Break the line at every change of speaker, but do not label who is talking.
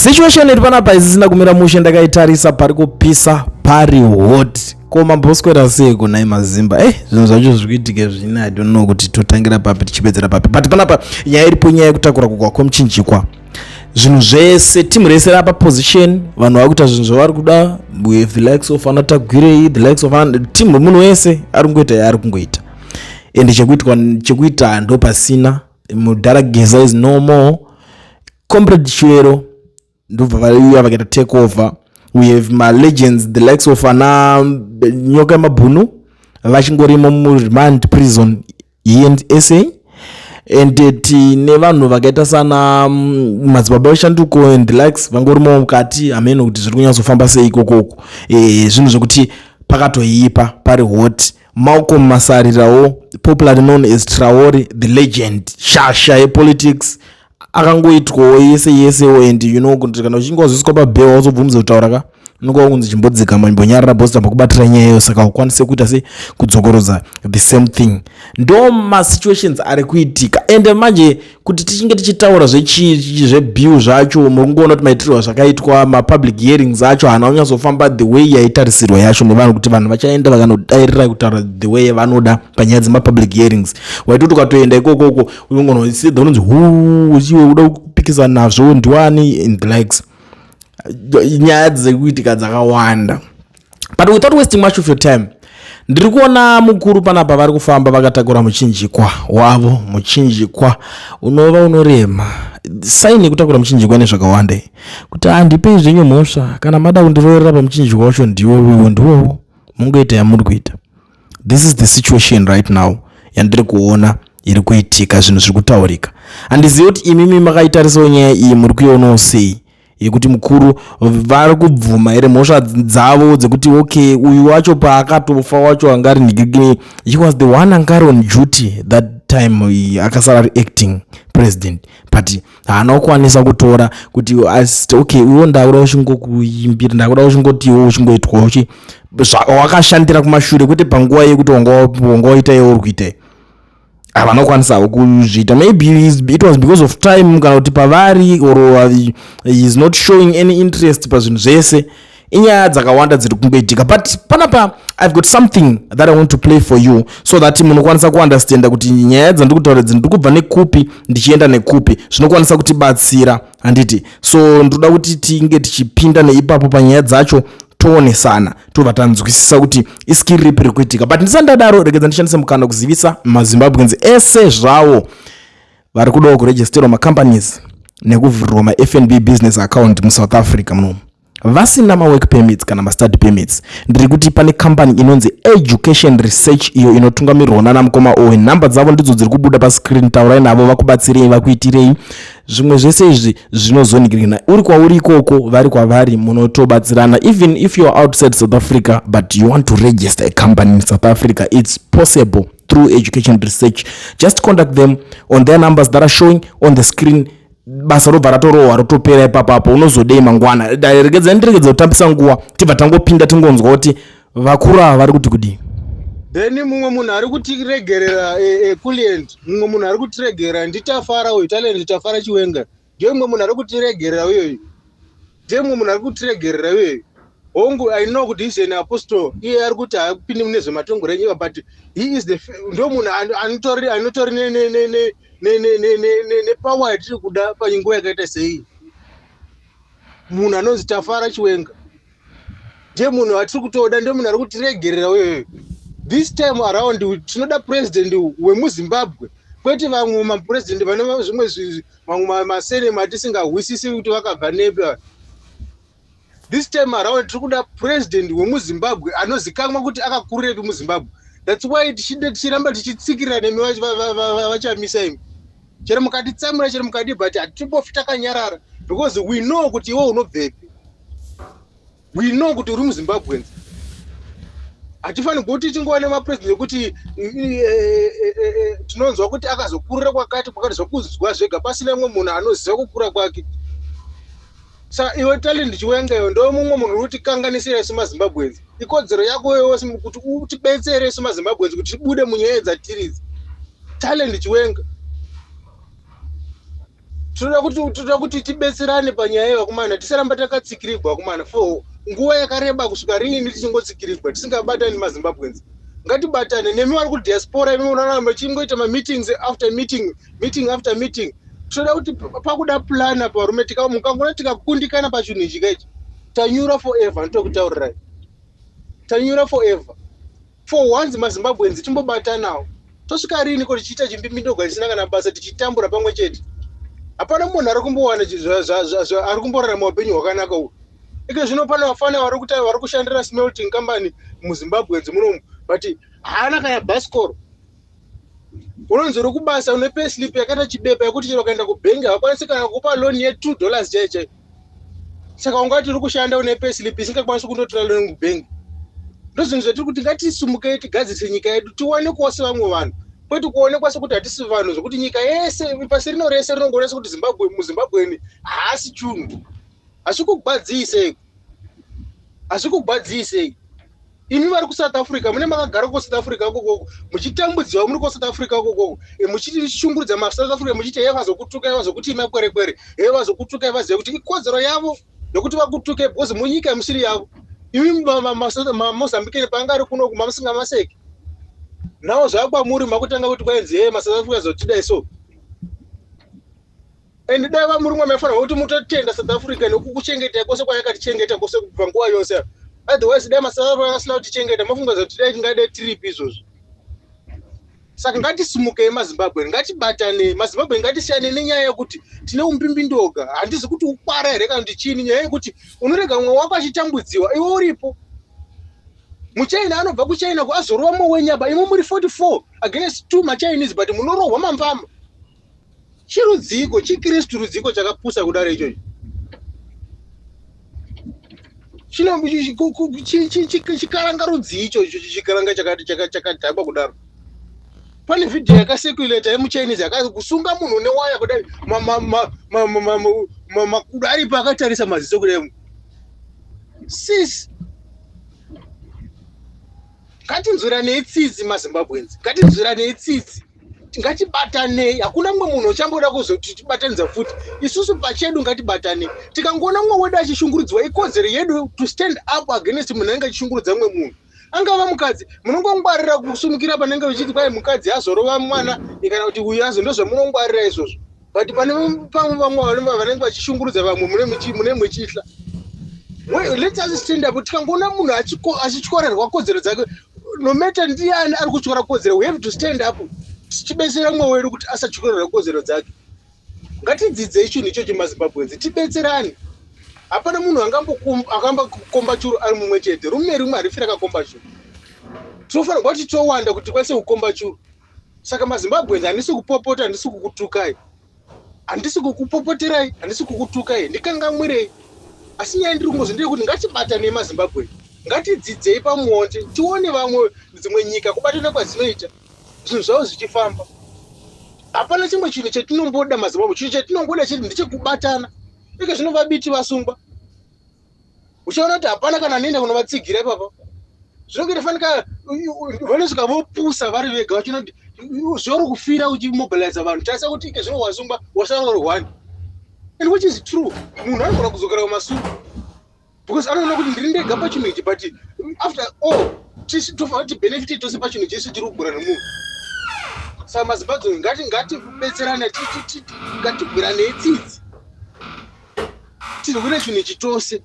Situation iri panapa isisina kumira mushe, ndakaitarisa, pari kupisa, pari hot. Ko mamboswera sei kunai maZimba? Zvinhu zvacho zviri kuitika zvine, I don't know kuti totangira papi tichipedzera papi, but panapa nyaya iripo, nyaya yekutakura kugwa kwemuchinjikwa. Zvinhu zvese, timu rese rapa position, vanhu vari kuita zvinhu zvavari kuda. We have the likes of ana Tagwirei, the likes of timu, munhu wese ari kungoita yaari kungoita, ende chekuitwa, chekuita ndo pasina. Mudhara Geza is no more. Comrade Chivero ndobva vauya vakaita take over. We have malegends, the likes of ana Nyoka Yemabhunu, vachingorimo muremand prison here in SA, and tine vanhu vakaita sana Madzibaba Veshanduko and the likes, vangorimo mukati. Hameno kuti zviri kunyatsofamba sei ikokoko. Zvinhu zvekuti pakatoipa, pari hot. Malcolm Masarirawo, popularly known as Traore the legend, shasha yepolitics, akangoitwawo yese yesewo. And you know kuti kana uchinge wazviswa pabail, wazobvumidza kutaura ka, unonga wakunzi chimbodzikama, chimbonyarara, boss, tambokubatira nyaya iyo, saka ukwanise kuita sei, kudzokorodza the same thing. Ndo masituations ari kuitika. Ende manje kuti tichinge tichitaura zvebill zvacho, muri kungoona kuti maitirwa zvakaitwa mapublic hearings acho haana kunyatsofamba the way yaitarisirwa yacho nevanhu, kuti vanhu vachaenda vakanodairira kutaura the way yavanoda panyaya dzemapublic hearings. Waitoti ukatoenda ikokoko, unongonosidha unonzi hu uchiwe uda kupikisana nazvo ndiwani and the likes. Nyaya dzekuitika dzakawanda, but without wasting much of your time, ndiri kuona mukuru panapa vari kufamba vakatakura muchinjikwa wavo, muchinjikwa unova unorema. Sign yekutakura muchinjikwa nezvakawanda, kuti handipei zvenyu mhosva, kana mada kundiroverera pamuchinjikwa wacho, ndiwo ndiwowo, mungoita yamuri kuita. This is the situation right now yandiri kuona iri kuitika, zvinhu zviri kutaurika. Handizivi kuti imimi makaitarisawo nyaya iyi muri kuionawo sei, yekuti mukuru vari kubvuma here mhosva dzavo dzekuti okay, uyu wacho paakatofa wacho anga ari ndigini, he was the one anga ari on duty that time, akasara ari acting president, but haana kukwanisa kutora kuti okay, iwo ndakuda uchingokuimbira, ndakuda uchingotiwo uchingoitwa uchi wakashandira kumashure, kwete panguva yekuti wanga waita iwo uri kuitai. Havana kukwanisawo kuzviita. Maybe it was because of time, kana kuti pavari or he is not showing any interest pazvinhu zvese. Inyaya dzakawanda dziri kungoitika, but panapa I've got something that I want to play for you so that munokwanisa kuunderstanda kuti nyaya dzandiri kutaura idzi ndiri kubva nekupi ndichienda nekupi, zvinokwanisa kutibatsira, handiti? So ndoda kuti tinge tichipinda neipapo panyaya dzacho, toonesana, tobva tanzwisisa kuti iskiri ripi riri kuitika. But ndisati ndadaro, regedza ndishandise mukana kuzivisa maZimbabweans ese zvawo vari kudawo kuregisterwa macompanies nekuvhurirwa maFNB business account muSouth Africa munomu, vasina mawork permits kana mastudy permits. Ndiri kuti pane company inonzi Education Research, iyo inotungamirirwa nana mukoma Owen. Nhamba dzavo ndidzo dziri kubuda pascreen. Taurai navo vakubatsirei, vakuitirei zvimwe zvese izvi zvinozoningirina. Uri kwauri ikoko, vari kwavari, munotobatsirana. Even if you are outside South Africa but you want to register a company in South Africa, it's possible through Education Research. Just contact them on their numbers that are showing on the screen. Basa robva ratorohwa, rotopera ipapapo. Unozodei mangwana? Regedzai ndiregedza kutambisa nguva, tibva tangopinda, tingonzwa kuti vakuru ava vari kuti kudii.
Then mumwe munhu ari kutiregerera, client, mumwe munhu ari kutiregerera ndiTafara uyu, Talent Tafara Chiwenga. Ndiye mumwe munhu ari kutiregerera uyoyu, ndiye mumwe munhu ari kutiregerera uyoyu. Hongu, I know kuti is an apostle, iye ari kuti haapindi mune zvematongero enyika, but he is the ndo munhu anotori nepower yatiri kuda panguva yakaita sei. Munhu anonzi Tafara Chiwenga ndiye munhu atiri kutoda, ndiye munhu ari kutiregerera uyoyo. This time around tinoda president wemuZimbabwe, kwete vamwe mapurezidendi vane zvimwe mamwe masurname atisingahwisisi kuti vakabva nepi. This time around tiri kuda president wemuZimbabwe anozikanwa kuti akakurirepi muZimbabwe. That's why tichiramba tichitsikirira nemi vaChamisa imi, chero mukatitsamwira, chero mukadi, but hatimbofi takanyarara, because we know kuti iwe unobvepi, we know kuti uri muZimbabweans. Hatifaniri kuti tingova nemapurezidendi ekuti tinonzwa kuti akazokurira kwakati kwakati, zvokuzwa zvega pasina mumwe munhu anoziva kukura kwake. Saka iwe Talent Chiwenga, iwe ndo mumwe munhu uri kutikanganisira isu maZimbabweans. Ikodzero yako iwewe kuti utibetsere isu maZimbabweans kuti tibude munyaya dzatiridzi. Talent Chiwenga. Tinoda kuti tinoda kuti tibetserane panyaya yevakomana, tisaramba takatsikirigwa vakomana for nguva yakareba. Kusvika riini tichingotsikirigwa tisingabatani? MaZimbabweans, ngatibatane. Nemi vari kudiaspora, imi munoramba chingoita mameetings after meeting, meeting after meeting. Tinoda kuti pakuda plan apa, varume. Mukangona tikakundikana pachinhu ichi kaichi, tanyura forever. Nditokutaurirai, tanyura forever. For once, maZimbabweans, timbobatanawo. Tosvika rini ko tichiita chimbimbidoga chisina kana basa, tichitambura pamwe chete? Hapana munhu ari kumbowana ari kumborarama upenyu hwakanaka uhu. Ike zvino pane vafana vari kushandira smelting company muZimbabwe munomu, but haana kana bhasikoro. Unonzi uri kubasa, une payslip yakaita chibepa yekuti chero ukaenda kubhengi havakwanisi kana kupa loan ye$2 chai chai. Saka ungati uri kushanda une payslip isingakwanisi kundotora loan kubhengi? Ndozvinhu zvatiri kuti ngatisumukei, tigadzirise nyika yedu, tiwanekwawo sevamwe vanhu, kwete kuonekwa sekuti hatisi vanhu, zvokuti nyika yese, pasi rino rese rinongoona sekuti Zimbabwe, muZimbabweni haasi chunhu. Hazvikugwadzii sei? Hazvikugwadzii sei imi vari kuSouth Africa? Mune makagara kuSouth Africa kokoko, muchitambudziwa muri kuSouth Africa kokoko, muchishungurudza maSouth Africa, muchiti he vazokutukai, vazokuti makwerekwere, he vazokutukai. Vazive kuti ikodzero yavo nokuti vakutuke, because munyika musiri yavo. Imi maMozambikeni paanga ari kunoku mamusingamaseki nawo, zvakwamuri makutanga kuti kwainzi he maSouth Africa zotidai so. And dai vamuri maifanirwa kuti mutotenda South Africa nekukuchengetai kwose kwayakatichengeta kwose kubva nguva yose. Otherwise dai maSouth Africa asina kutichengeta, mafunga kuti dai tingadai tiripi izvozvo? Saka ngatisimukei, maZimbabwe, ngatibatanei. MaZimbabwe, ngatisiyane nenyaya yekuti tine umbimbindoga. Handizi kuti ukwara here kana kuti chini, nyaya yekuti unorega mumwe wako achitambudziwa iwe uripo. MuChina anobva kuChina azorova mumwe wenyaba, imo muri 44 against 2 maChinese, but munorohwa mambama. Chirudziko chiKristu rudziko chakapusa kudaro ichocho? Chikaranga rudzii ichocho, chikaranga chakadhakwa kudaro? Pane vhidhiyo yakacirculata yemuChinese akakusunga munhu newaya kudai, makudo aripo akatarisa maziso kudai. Sis, ngatinzwiranei tsitsi. MaZimbabweans, ngatinzwiranei tsitsi, ngatibatanei. Hakuna mumwe munhu uchamboda kuzotibatanidza futi, isusu pachedu ngatibatanei. Tikangoona mumwe wedu achishungurudzwa, ikodzero yedu to stand up against munhu anenge achishungurudza mumwe munhu, angava mukadzi. Munongongwarira kusumukira panenge vechiti kwai mukadzi azorova mwana kana kuti uyu azo, ndozvamunongwarira izvozvo. But pane pamwe vamwe vanenge vachishungurudza vamwe, mune muchihla. Let us stand up. Tikangoona munhu achityorerwa kodzero dzake, no matter ndiani ari kutyora kodzero, we have to stand up tichibetsera mumwe wedu kuti asatyorerwa kodzero dzake. Ngatidzidzei chinhu ichocho, maZimbabweans, tibetserane. Hapana munhu akambokomba churu ari mumwe chete. Rume rimwe harifi rakakomba churu. Tinofanirwa kuti towanda kuti tikwanise kukomba churu. Saka maZimbabweans, handisi kupopota, handisi kukutukai, handisi kukupopoterai, handisi kukutukai, ndikangamwirei. Asi nyaya ndiri kungozi ndeyekuti ngatibatanei, maZimbabwe, ngatidzidzei pamuonde, tione vamwe dzimwe nyika kubatana kwadzinoita, zvinhu zvavo zvichifamba. Hapana chimwe chinhu chetinomboda, maZimbabwe. Chinhu chatinongoda chete ndechekubatana. Ike zvino vaBiti vasungwa, uchaona kuti hapana kana anoenda kunovatsigira ipapa. Zvinonge fanika vanosvika vopusa vari vega, vachiona kuti zvauri kufira uchimobiliza vanhu, tarisa kuti ike zvino wasungwa, wasara uri one. And which is true, munhu anogona kudzokera kumasure because anoona kuti ndiri ndega pachinhu ichi. But after all, tofanira kuti benefit tose pachinhu chese chiri kugura nemunhu. Saka maZimbabwe, ngatibetserane, ngatigwiranei tsitsi, tirwire chinhu ichi tose.